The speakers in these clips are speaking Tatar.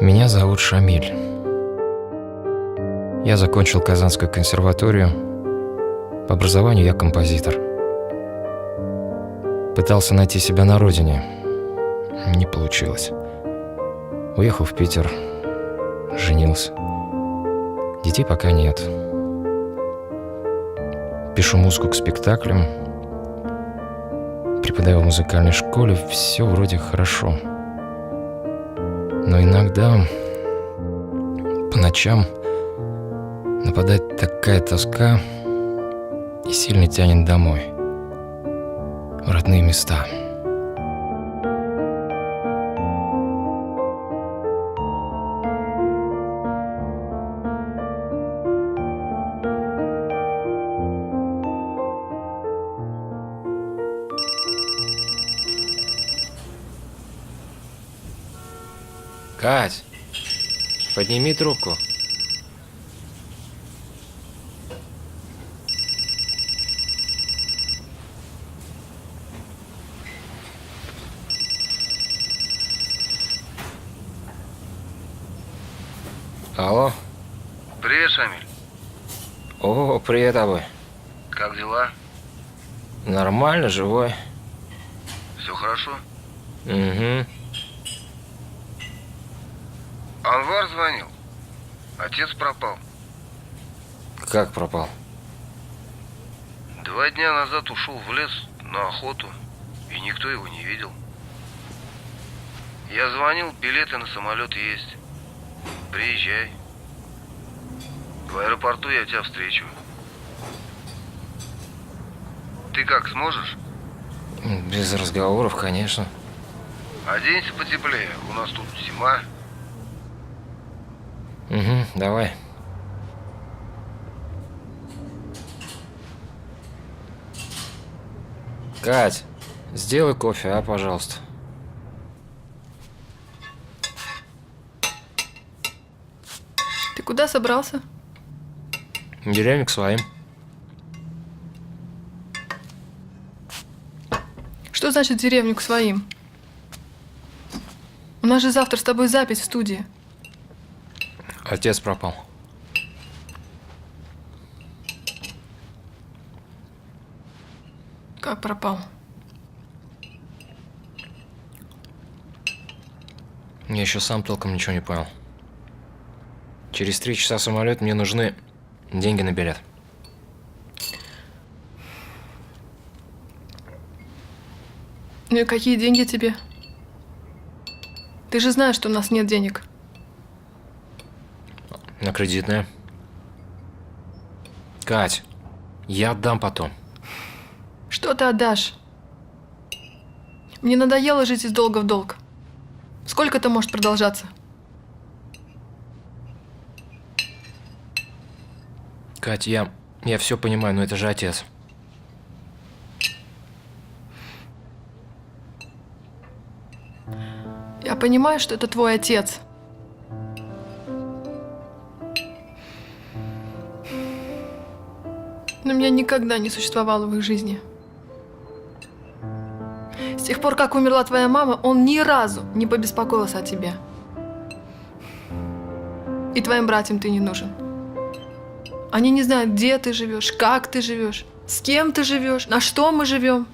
Меня зовут Шамиль. Я закончил Казанскую консерваторию. По образованию я композитор. Пытался найти себя на родине. Не получилось. Уехал в Питер. Женился. Детей пока нет. Пишу музыку к спектаклям. Преподаю в музыкальной школе. Все вроде хорошо. Но иногда по ночам нападает такая тоска и сильно тянет домой, в родные места. Кать, подними трубку. Алло. Привет, Шамиль. О, привет, Абы. Как дела? Нормально, живой. Все хорошо? Угу. Анвар звонил. Отец пропал. Как пропал? 2 дня назад ушел в лес на охоту, и никто его не видел. Я звонил, билеты на самолет есть. Приезжай. В аэропорту я тебя встречу. Ты как, сможешь? Без разговоров, конечно. Оденься потеплее, у нас тут зима. Угу, давай. Кать, сделай кофе, а, пожалуйста. Ты куда собрался? В деревню к своим. Что значит деревню к своим? У нас же завтра с тобой запись в студии. Отец пропал. Как пропал? Я еще сам толком ничего не понял. Через 3 часа самолет, мне нужны деньги на билет. Ну и какие деньги тебе? Ты же знаешь, что у нас нет денег. На кредитное. Кать, я отдам потом. Что ты отдашь? Мне надоело жить из долга в долг. Сколько это может продолжаться? Кать, я все понимаю, но это же отец. Я понимаю, что это твой отец. Но меня никогда не существовало в их жизни. С тех пор, как умерла твоя мама, он ни разу не побеспокоился о тебе. И твоим братьям ты не нужен. Они не знают, где ты живешь, как ты живешь, с кем ты живешь, на что мы живем.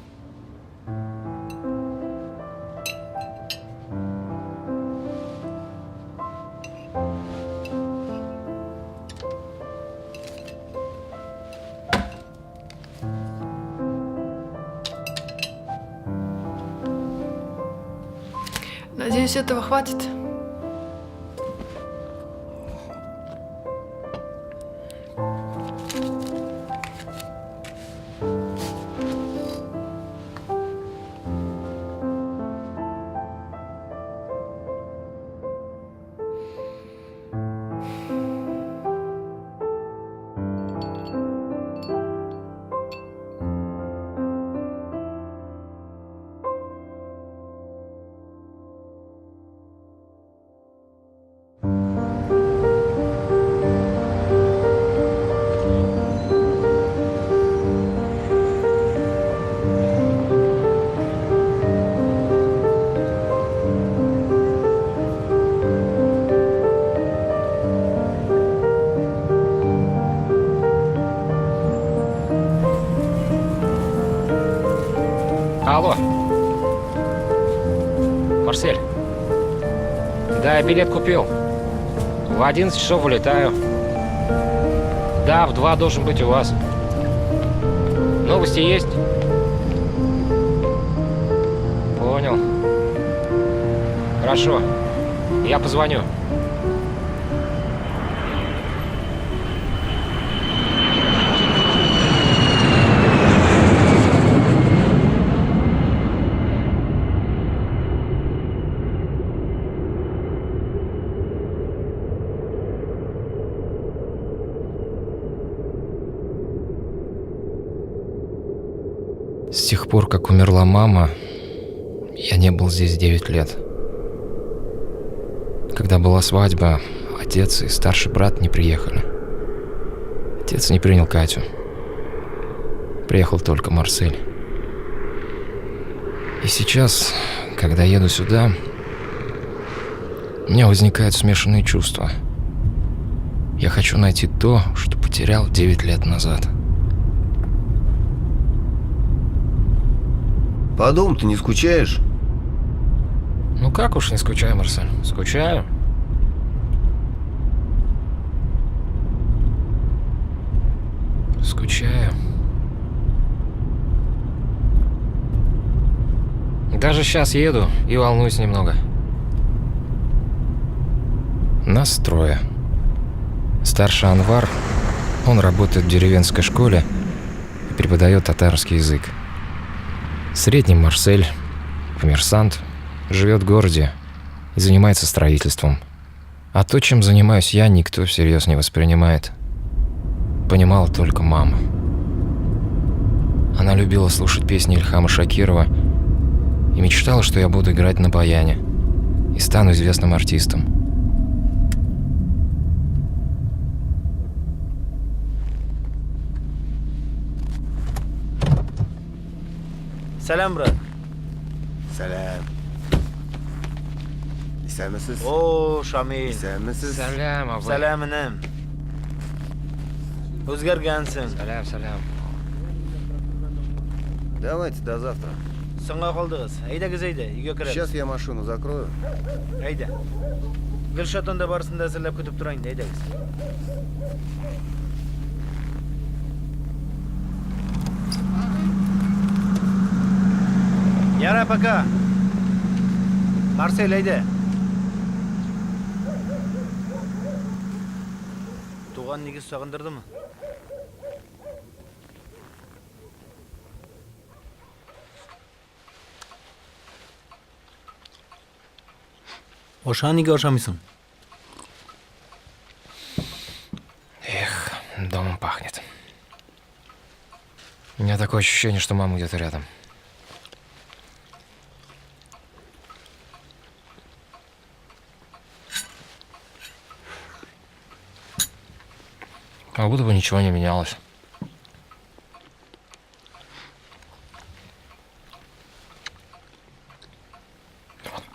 Надеюсь, этого хватит. Алло. Марсель. Да, я билет купил. В 11 часов улетаю. Да, в 2 должен быть у вас. Новости есть? Понял. Хорошо. Я позвоню. С тех пор, как умерла мама, я не был здесь 9 лет. Когда была свадьба, отец и старший брат не приехали. Отец не принял Катю. Приехал только Марсель. И сейчас, когда еду сюда, у меня возникают смешанные чувства. Я хочу найти то, что потерял 9 лет назад. По дому ты не скучаешь? Ну как уж не скучаю, Марсель? Скучаю. Скучаю. Даже сейчас еду и волнуюсь немного. Нас трое. Старший Анвар, он работает в деревенской школе и преподает татарский язык. Средний Марсель, коммерсант, живет в городе и занимается строительством. А то, чем занимаюсь я, никто всерьез не воспринимает. Понимала только мама. Она любила слушать песни Ильхама Шакирова и мечтала, что я буду играть на баяне и стану известным артистом. Сәлам, брат. Сәлам. Исәнмесез? О, Шамил. Исәнмесез? Сәлам, абый. Сәлам, энем. Үзгәргәнсең. Сәлам, сәлам. Давайте до завтра. Соңга калдыгыз. Әйдәгез, әйдә, өйгә керәбез. Сейчас я машину закрою. Әйдә. Гөлшат анда барысын да әзерләп көтеп тора инде, әйдәгез. Яра, пока. Марсель, әйдә. Туган нигез сагындырдымы? Аша, нигә ашамыйсың? Эх, домом пахнет. У меня такое ощущение, что мама где-то рядом. Как будто бы ничего не менялось.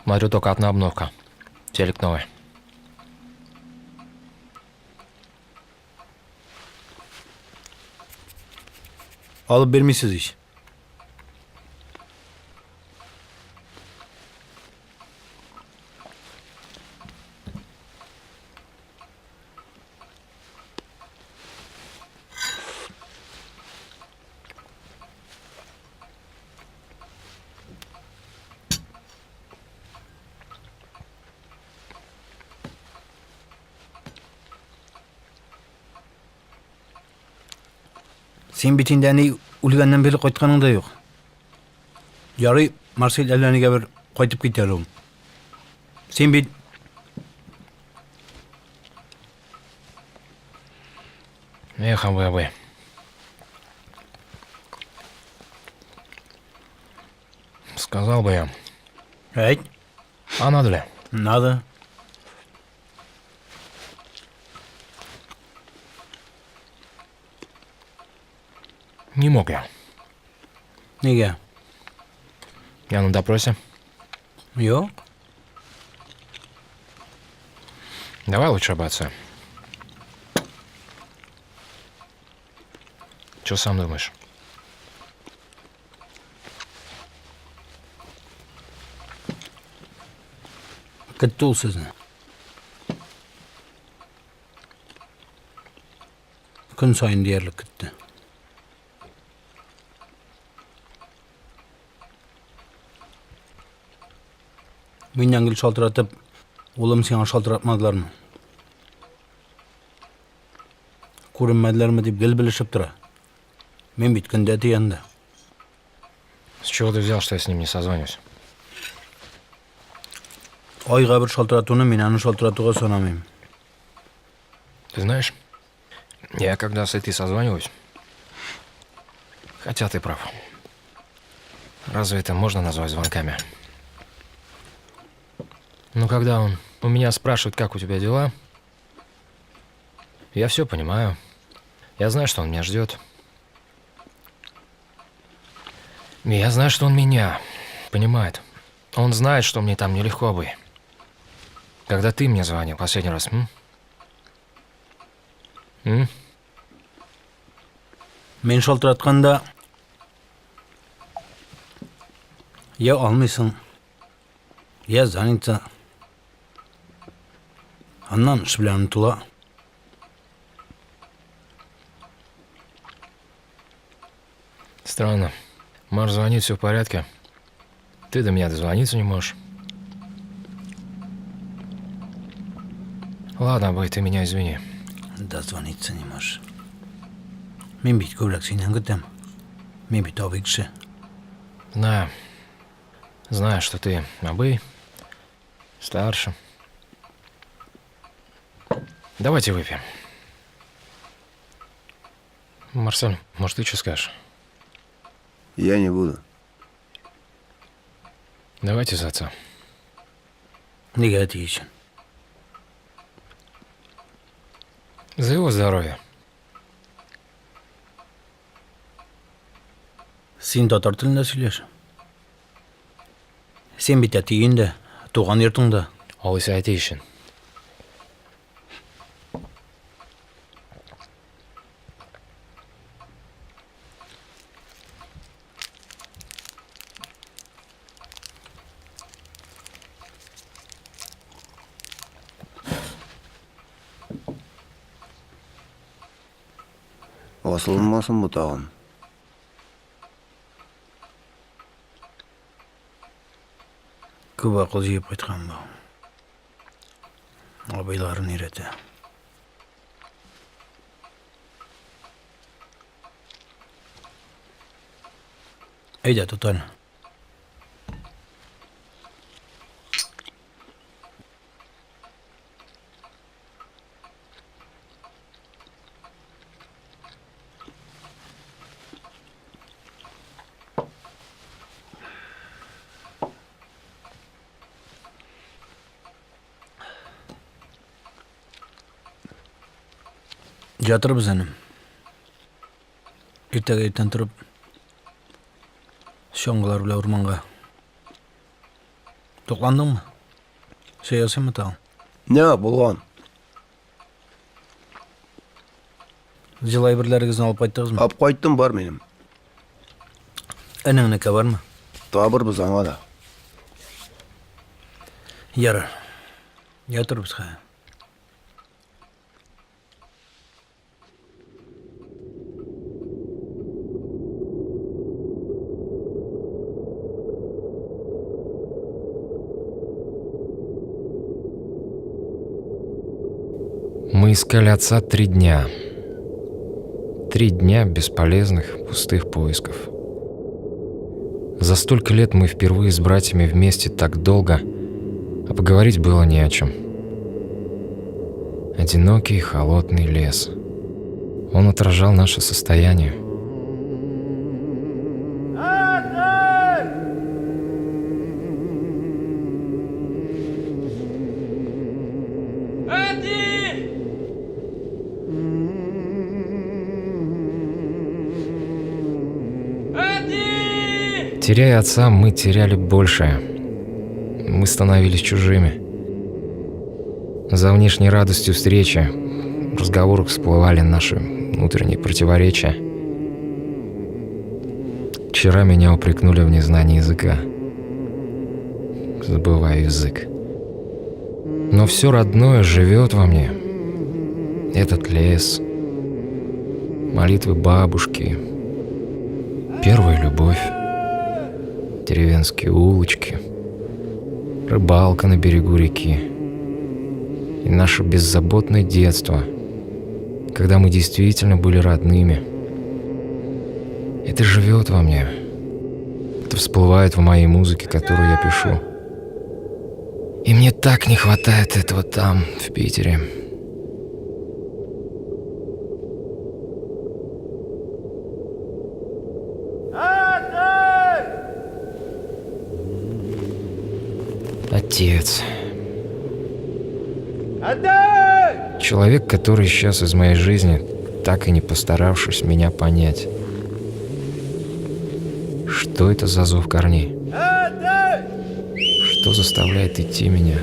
Смотрю, только одна обновка. Телек новый. Алып бирмисез ич. Син бит инде әни үлгәннән бирле кайтканың да юк. Ярый, Марсель әллә нигә бер кайтып китә әле ул. Син бит Эх, абый, абый. Сказал бы я. Әйт. А надо ли? Надо. Не мог я. Нигә? Я на допросе. Юк. Давай лучше об отце. Че сам думаешь? Көтте ул сезне. Көн саен диярлек көтте. Миннән гел шалтыратып, улым сиңа шалтыратмадылармы? Күренмәделәрме дип гел белешеп тора. Мин бит көндә әти янында. С чего ты взял, что я с ним не созвонюсь? Айга бер шалтыратуны мин аны шалтыратуга санамыйм. Ты знаешь, я когда с этой созваниваюсь, хотя ты прав. Разве это можно назвать звонками? Ну, когда он у меня спрашивает, как у тебя дела, я все понимаю. Я знаю, что он меня ждет. Я знаю, что он меня понимает. Он знает, что мне там нелегко бы. Когда ты мне звонил последний раз, м? М? Мин шалтыратканда я алмыйсың, я занята. Аннан эш белән онытыла. Странно. Маш звонит, все в порядке. Ты до меня дозвониться не можешь. Ладно, абый, ты меня извини. Дозвониться не можешь. Мин бит күбрәк синнән көтәм. Мин бит абый кеше. Знаю. Знаю, что ты абый, старше. Давайте выпьем. Марсель, может, ты что скажешь? Я не буду. Давайте за отца. Нигә әти өчен? За его здоровье. Син татар телендә сөйләш. Син бит әти өендә, туган йортыңда. Алайса әти өчен. Асылынмасын бу тагын. Күп акыл җыеп кайткан бу. Абыйларын өйрәтә. Әйдә, тот әле. Ятырбыз энем. Иртәгә иртән торып чаңгылар белән урманга. Тукландыңмы? Чәй ясыйммы тагын? Не, булган. Җылы әйберләрегезне алып кайттыгызмы? Алып кайттым, бар минем. Энеңнеке бармы? Табырбыз аңа да. Ярар. Ятырбыз хәзер. Мы искали отца 3 дня. 3 дня бесполезных, пустых поисков. За столько лет мы впервые с братьями вместе так долго, а поговорить было не о чем. Одинокий холодный лес. Он отражал наше состояние. Теряя отца, мы теряли большее. Мы становились чужими. За внешней радостью встречи в разговорах всплывали наши внутренние противоречия. Вчера меня упрекнули в незнании языка. Забываю язык. Но все родное живет во мне. Этот лес, молитвы бабушки, первая любовь, деревенские улочки, рыбалка на берегу реки и наше беззаботное детство, когда мы действительно были родными. Это живет во мне. Это всплывает в моей музыке, которую я пишу. И мне так не хватает этого там, в Питере. Отец. Человек, который исчез из моей жизни, так и не постаравшись меня понять. Что это за зов корней? Что заставляет идти меня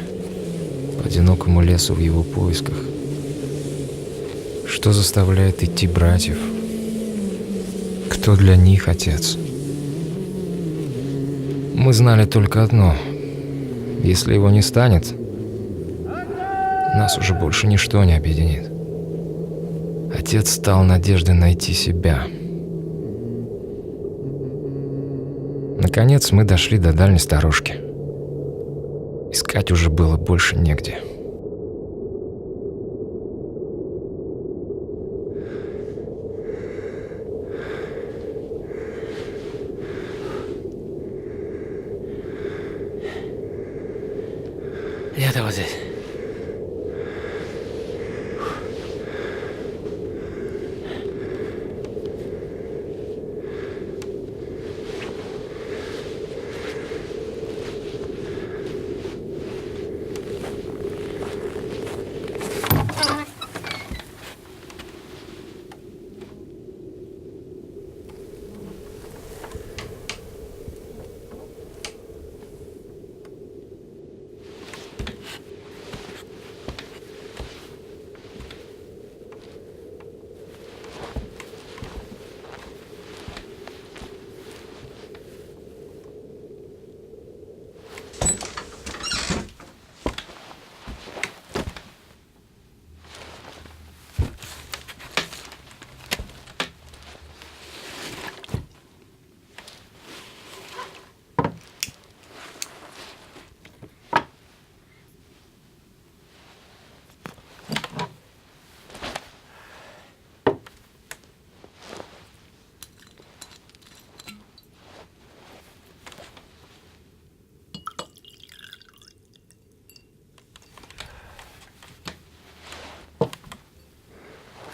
по одинокому лесу в его поисках? Что заставляет идти братьев? Кто для них отец? Мы знали только одно. Если его не станет, нас уже больше ничто не объединит. Отец стал надеждой найти себя. Наконец мы дошли до дальней сторожки. Искать уже было больше негде. Я-то вот здесь.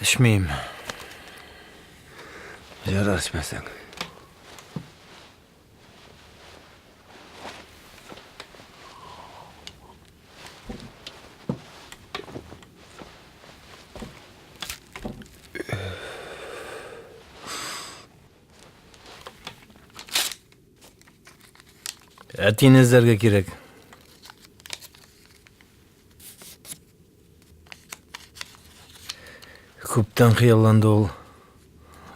Эчмим. Ярар эчмәсәң. Әтине эзләргә кирәк. Күптән хыялланды ул.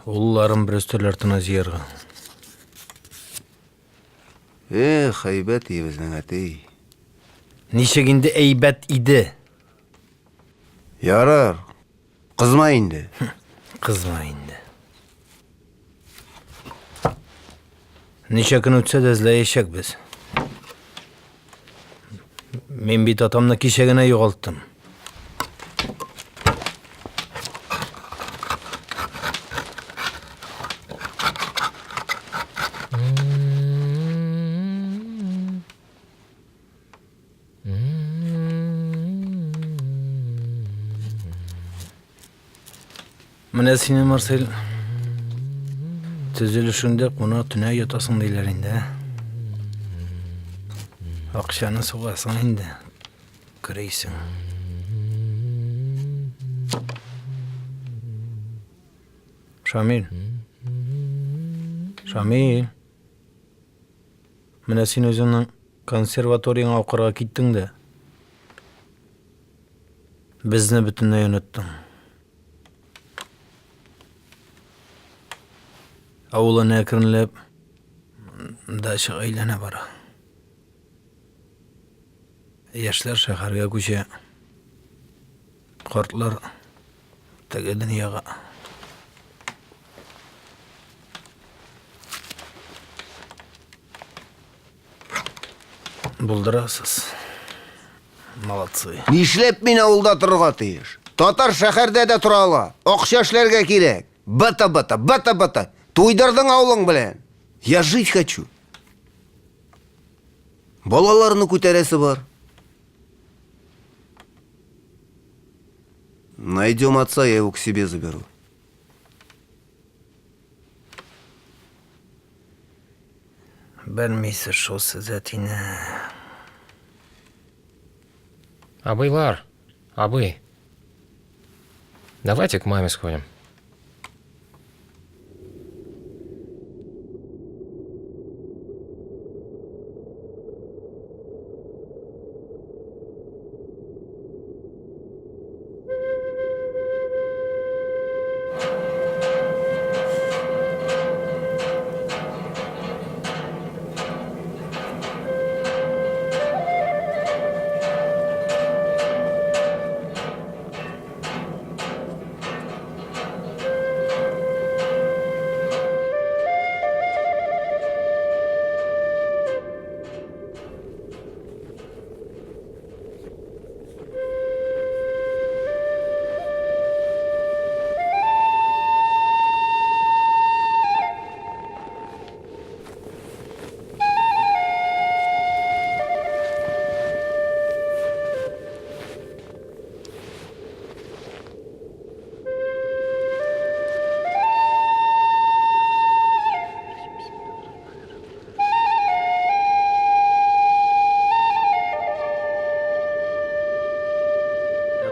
Улларын бер өстәл артына җыярга. Эх, әйбәт иде безнең әти. Ничек инде әйбәт иде? Ярар. Кызма инде. Кызма инде. Ничә көн үтсә дә эзләячәкбез. Мин бит атамны кичә генә югалттым. Менә сине, Марсель, төзелешеңдә куна төнә ятасың диләр инде. ә? Акчаны сугасың инде. Көрәйсең. Шамил. Шамил. Менә син үзеңнең консерваторияңа укырга киттең дә. Безне бөтенләй оныттың. Авыл әнә әкренләп дачага әйләнә бара. Яшьләр шәһәргә күчә. Картлар теге дөньяга. Булдырасыз. Молодцы. Нишләп мин авылда торырга тиеш? Татар шәһәрдә дә тора ала. Акча эшләргә кирәк. Бата-бата, бата-бата. Туйдырдың авылың белән. Я жить хочу. Балаларны күтәрәсе бар. Найдем отца, я его к себе заберу. Белмисез шул сез әтине. Абыйлар, абый. Давайте к маме сходим.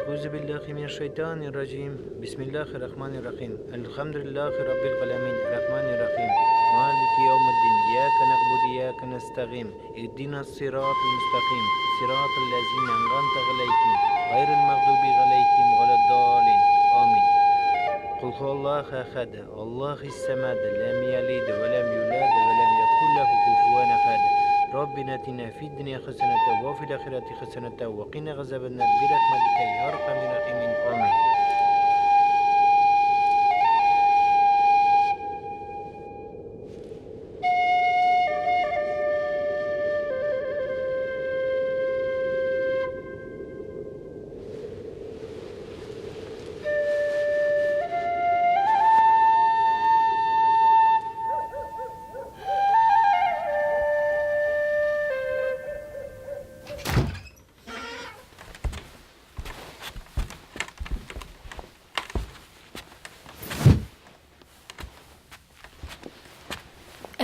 Әгузе биллахи минәш шайтанир раҗим. Бисмиллахир рахманир рахим. Әлхәмдүлиллахи раббил галәмин. Рахманир рахим. Малики яумиддин. Ияка нәгъбуду ияка нәстәгыйн. Иһдинас сиратал мөстәкыйм. Сиратал ләзина әнгамта галәйһим. Гайрил мәгъдуби галәйһим вәләд-даллин. Амин. Кул һуаллаху әхәд. Аллахис сәмәд. Ләм ялид вә ләм юлад вә ләм якул ләһу куфуән әхәд. Раббина атина фид дөнья хәсәнәтә вә фил ахирәти хәсәнәтә вә кина газабәннар бирәхмәтикә йа архәмир рахимин. Амин.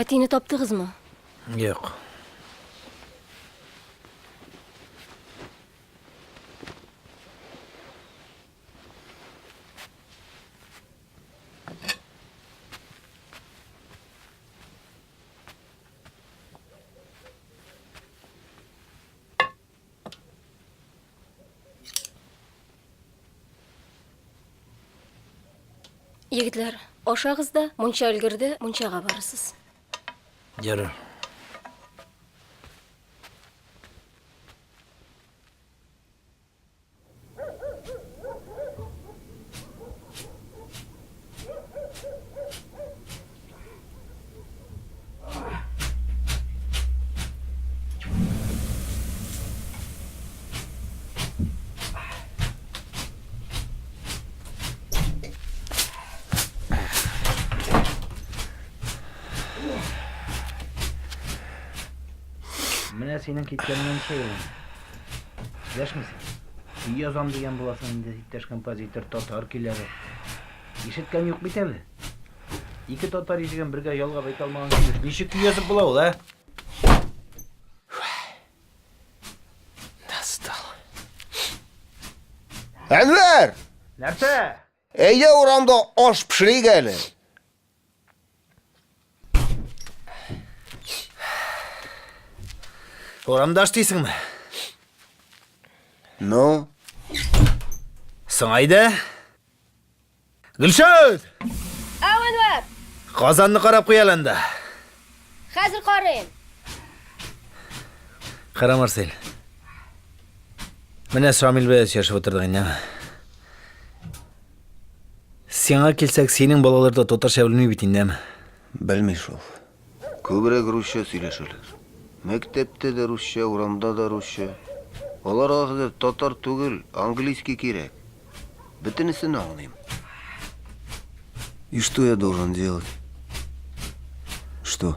Әтине таптыгызмы? Юк. Егетләр, ашагыз да, мунча өлгерде, мунчага барырсыз. Ярар. Менә синең киткәннән соң дәшмисең. Көй язам дигән буласың инде, иптәш композитор, татар көйләре. Ишеткән юк бит әле. Ике татар ишеген бергә ялгап әйтә алмаган килеш. Ничек көй язып була ул, ә? Достал. Әнвәр! Нәрсә? Әйдә урамда аш пешерик әле. Урамда аш дисеңме? Ну? Соң әйдә. Гөлшат! Ау, Әнвәр! Казанны карап куй әле анда. Хәзер карыйм. Кара, Марсель. Менә Шамил белән сөйләшеп утырдык инде. Сиңа килсәк, синең балалар да татарча белми бит инде. Белми шул. Күбрәк русча сөйләшәләр. Мәктәптә дә русча, урамда да русча. Аларга хәзер татар түгел, английский кирәк. Бөтенесен аңлыйм. И что я должен делать? Что?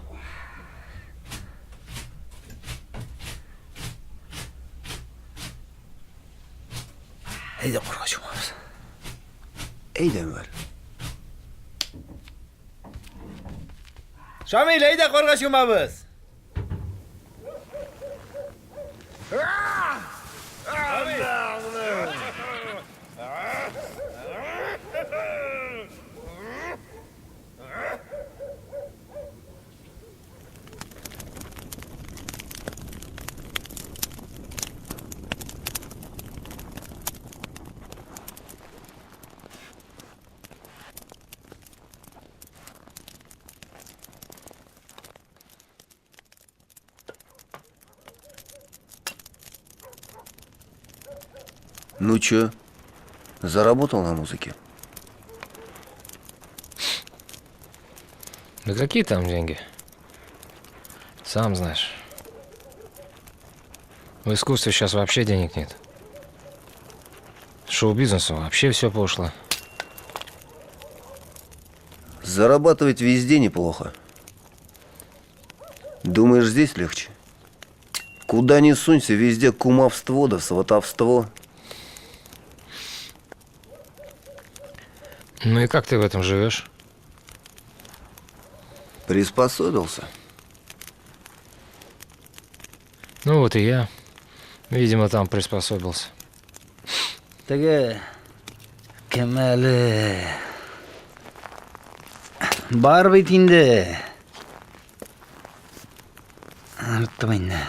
Әйдә карга чумабыз. Әйдә, Әнвәр. Шамил, әйдә карга чумабыз. Ну чё, заработал на музыке? Да какие там деньги? Сам знаешь. В искусстве сейчас вообще денег нет. Шоу-бизнесу вообще все пошло. Зарабатывать везде неплохо. Думаешь, здесь легче? Куда ни сунься, везде кумовство да сватовство. Ну и как ты в этом живешь? Приспособился. Ну вот и я, видимо, там приспособился. Теге кем әле? Бар бит инде. Оныттым инде.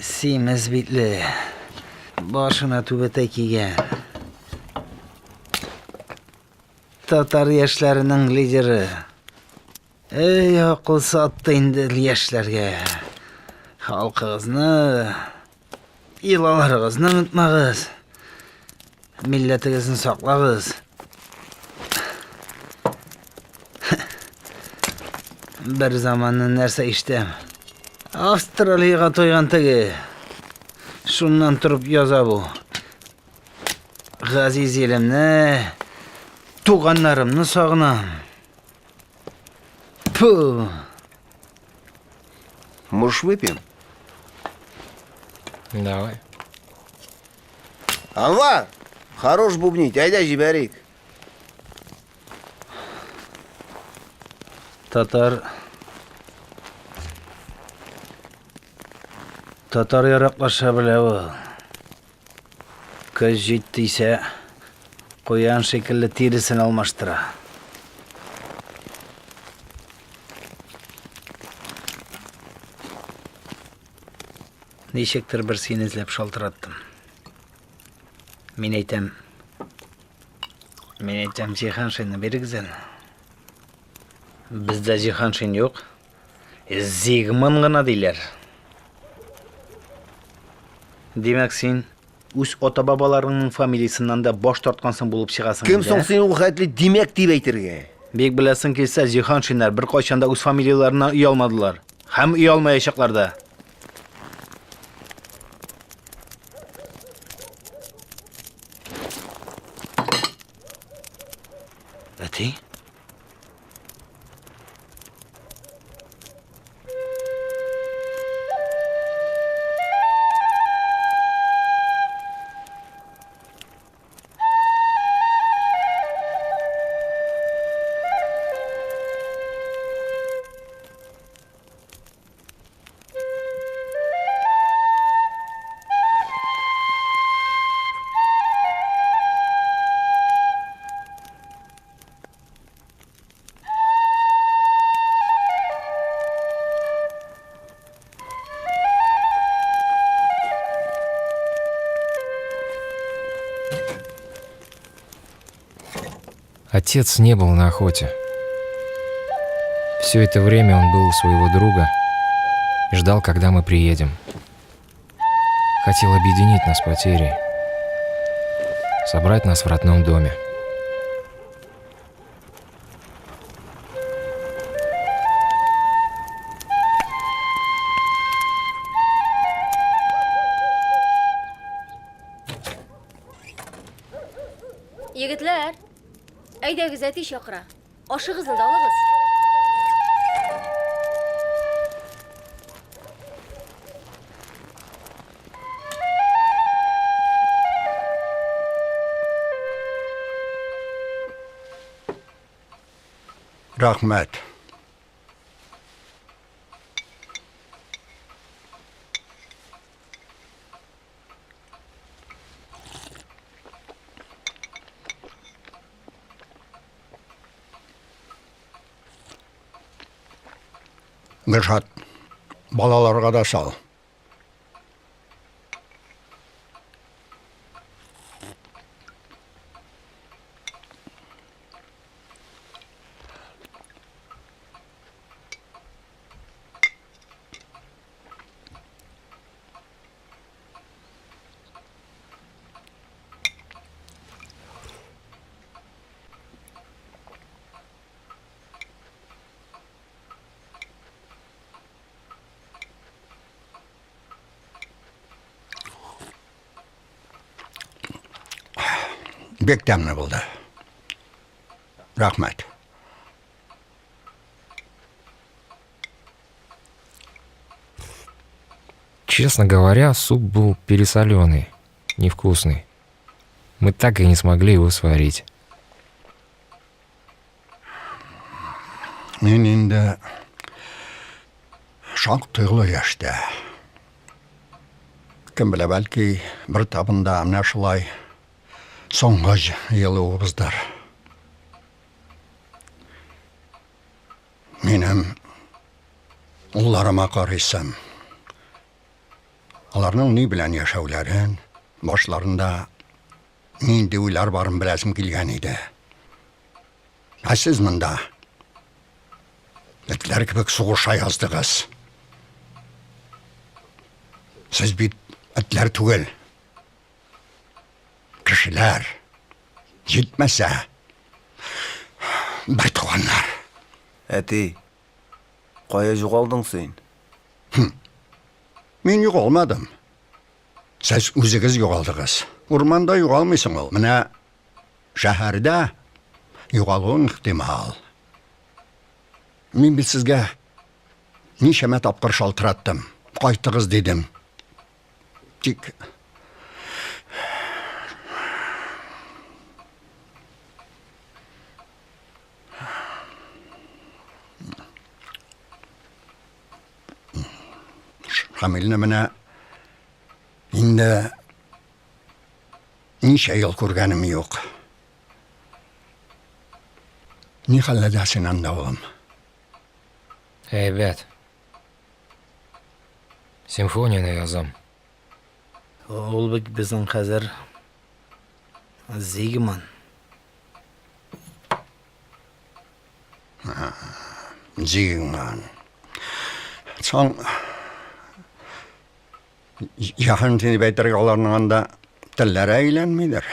Симез битле. Башына түбәтәй кигән. Татар яшьләренең лидеры. Эй, акыл сатты инде яшьләргә. Халкыгызны, йолаларыгызны онытмагыз. Милләтегезне саклагыз. Бер заманны нәрсә ишетәм. Австралиягә тойган теге. Шуннан торып яза бу. Газиз илемне, туганнарымны сагынам. Фу! Может, выпьем? Давай. Анвар! Хорош бубнить, әйдә җибәрик. Татар Татар яраклаша белә ул. Көз җитте исә, куян шикелле тиресен алмаштыра. Ничектер бер сине эзләп шалтыраттым. Мин әйтәм, мин әйтәм, Җиһаншинны бирегез әле. Бездә Җиһаншин юк. Зигмын гына диләр. Димәк, син үз ата-бабаларыңның фамилиясеннән дә баш тарткансың булып чыгасың Кем инде, соң ә? син ул хәтле димәк дип әйтергә? Бик беләсең килсә, Җиһаншиннар беркайчан да үз фамилияләреннән оялмадылар. Һәм оялмаячаклар да. Әти? Отец не был на охоте. Все это время он был у своего друга и ждал, когда мы приедем. Хотел объединить нас потерей, собрать нас в родном доме. Егетләр, әйдәгез, әти чакыра. Ашыгызны да алыгыз. Рәхмәт. Гөлшат, балаларга да сал. Бик тәмле булды. Рәхмәт. Честно говоря, суп был пересоленый, невкусный. Мы так и не смогли его сварить. Мин инде шактый олы яшьтә. Кем белә, бәлки бер табында менә шулай соңгы җыелуыбыздыр. Минем улларыма карыйсым. Аларның ни белән яшәүләрен, башларында нинди уйлар барын беләсем килгән иде. Ә сез монда этләр кебек сугыша яздыгыз. Сез бит этләр түгел. Кешеләр. Җитмәсә, бер туганнар. Әти, кая югалдың син? Хм. Мин югалмадым. Сез үзегез югалдыгыз. Урманда югалмыйсың ул. Менә шәһәрдә югалуың ихтимал. Мин бит сезгә ничәмә тапкыр шалтыраттым. Кайтыгыз дидем. Тик Шамилне менә инде ничә ел күргәнем юк. Ни хәлләдә син анда, улым? Әйбәт. Симфонияне язам. Ул бит безнең хәзер Зигман. Зигман. Соң җаһан дип әйтергә аларның анда телләре әйләнмидер.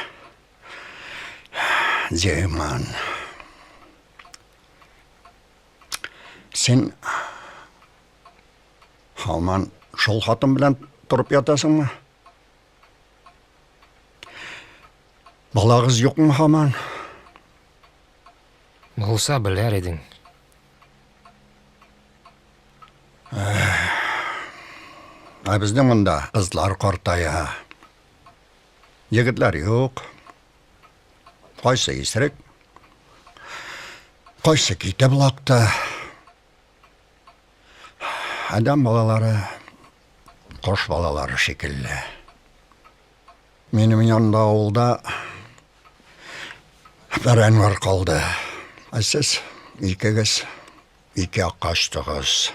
Зигман. Син һаман шул хатын белән торып ятасыңмы? Балагыз юкмы һаман? Булса белер идең. Ә безнең монда кызлар картая. Егетләр юк. Кайсы исерек, кайсы китеп лакты. Адәм балалары кош балалары шикелле. Минем янда авылда бер Әнвәр калды. Ә сез икегез ике якка очтыгыз.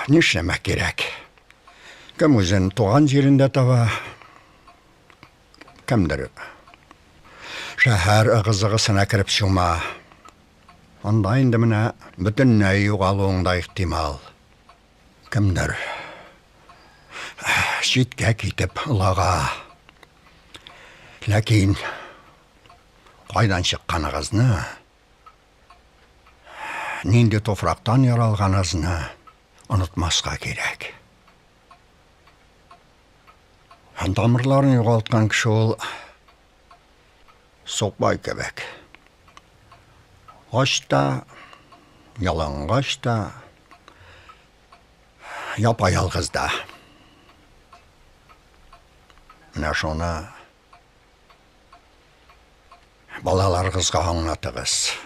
Нишләмәк кирәк? Кем үзен туган җирендә таба, кемдер шәһәр ыгы-зыгысына кереп чума. Анда инде менә бөтенләй югалуың да ихтимал. Кемдер читкә китеп олага. Ләкин кайдан чыкканыгызны, нинди туфрактан яралганыгызны онытмаска кирәк. Һәм тамырларын югалткан кеше ул сукбай кебек. Ач та, ялангач та, япа-ялгыз да. Менә шуны балаларыгызга аңлатыгыз.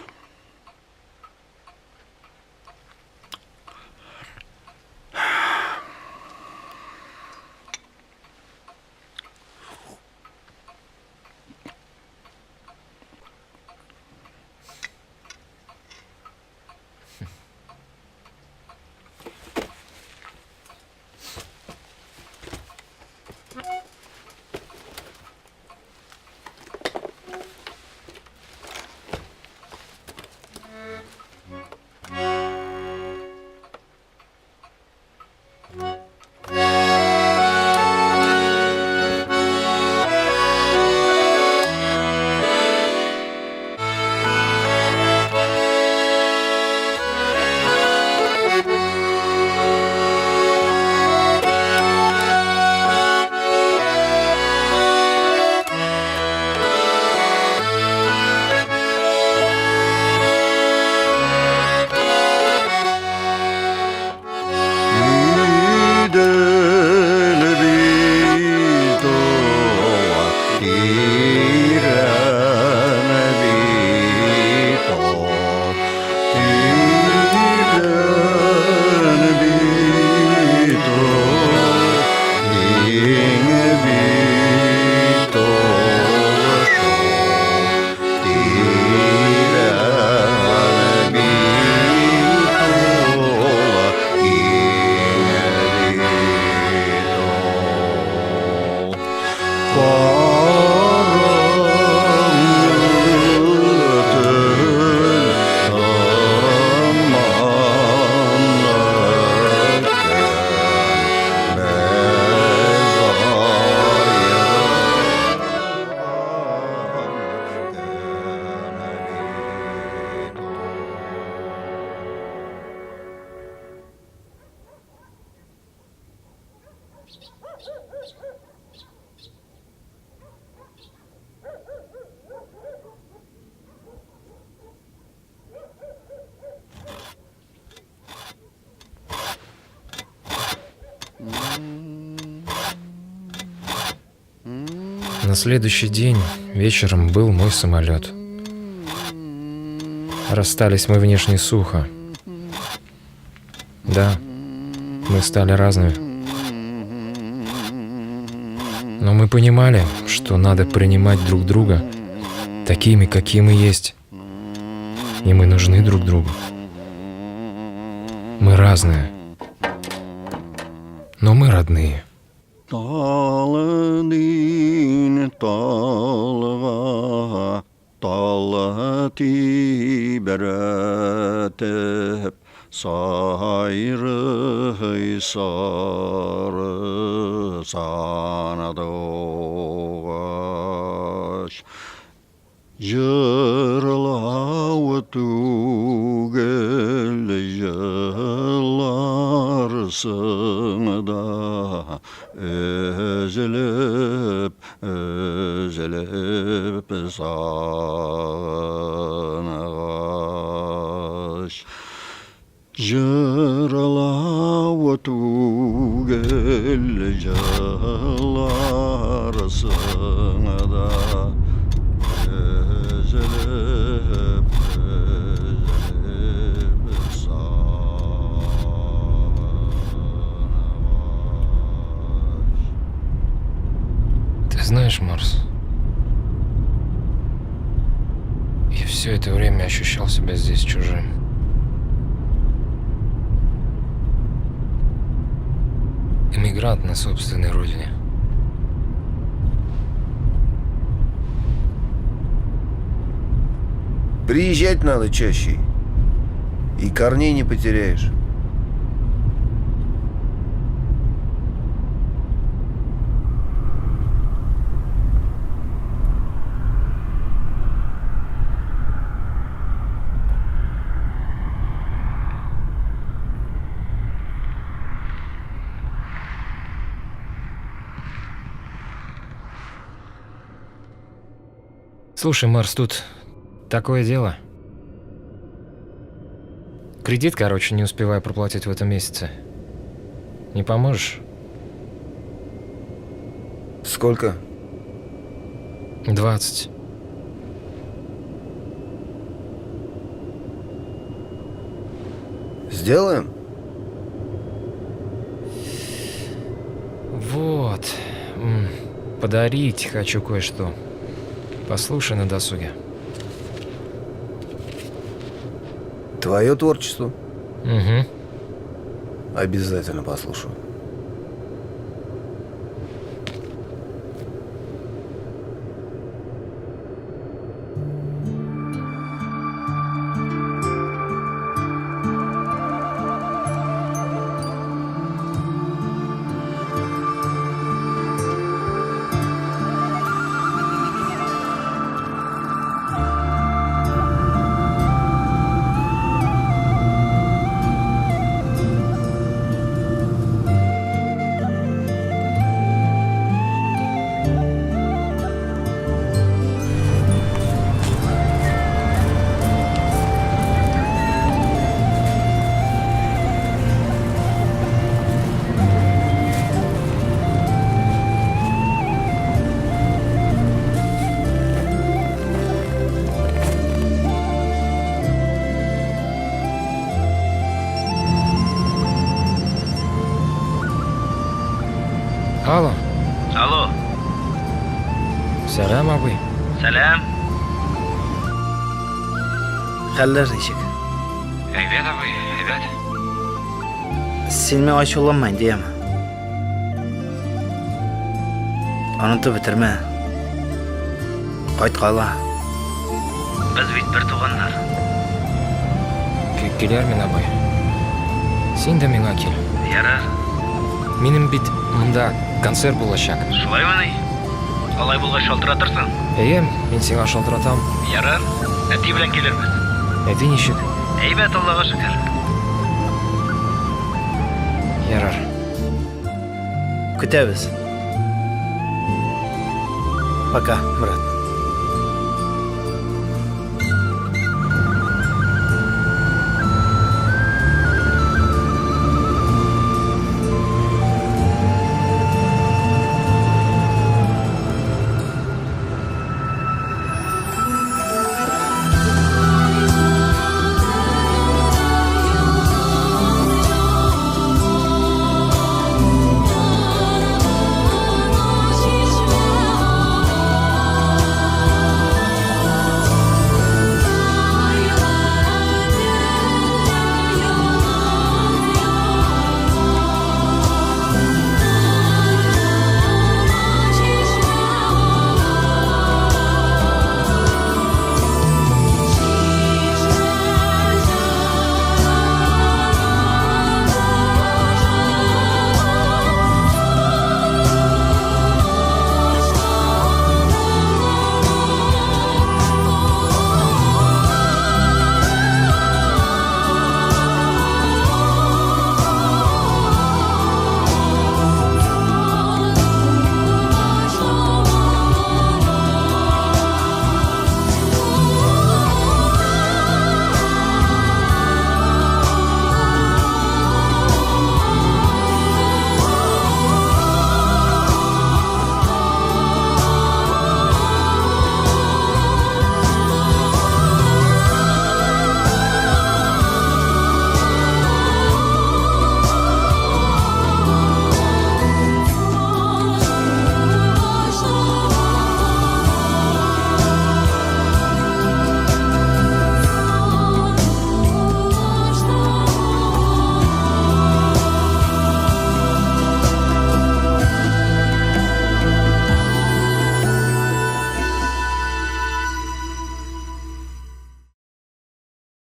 На следующий день вечером был мой самолет. Расстались мы внешне сухо. Да, мы стали разными. Но мы понимали, что надо принимать друг друга такими, какие мы есть. И мы нужны друг другу. Мы разные, но мы родные. Талдин талга тал тибрәтеп сайрый сары сандугач. Җырлау түгел җырларсың да, өзелеп, өзелеп сагынгач. Җырлау түгел җырларсың да, өзелеп, өзелеп сагынгач. Ты знаешь, Марс, я все это время ощущал себя здесь чужим. Эмигрант на собственной родине. Приезжать надо чаще. И корней не потеряешь. Слушай, Марс, тут такое дело. Кредит, короче, не успеваю проплатить в этом месяце. Не поможешь? Сколько? 20. Сделаем? Вот. Подарить хочу кое-что. Послушай на досуге. Твое творчество? Угу. Обязательно послушаю. Алло. Алло. Сәлам, абый. Сәлам. Хәлләр ничек? Әйбәт, абый, әйбәт. Син миңа ачуланма инде, яме. Онытып бетермә. Кайткала. Без бит бер туганнар. Килермен, абый. Син дә миңа кил. Ярар. Минем бит монда концерт булачак. Шулаймыни? Алай булгач шалтыратырсың? Әйе, мин сиңа шалтыратам. Ярар. Әти белән килербез. Әти ничек? Әйбәт, Аллага шөкер. Ярар. Көтәбез. Пока, брат.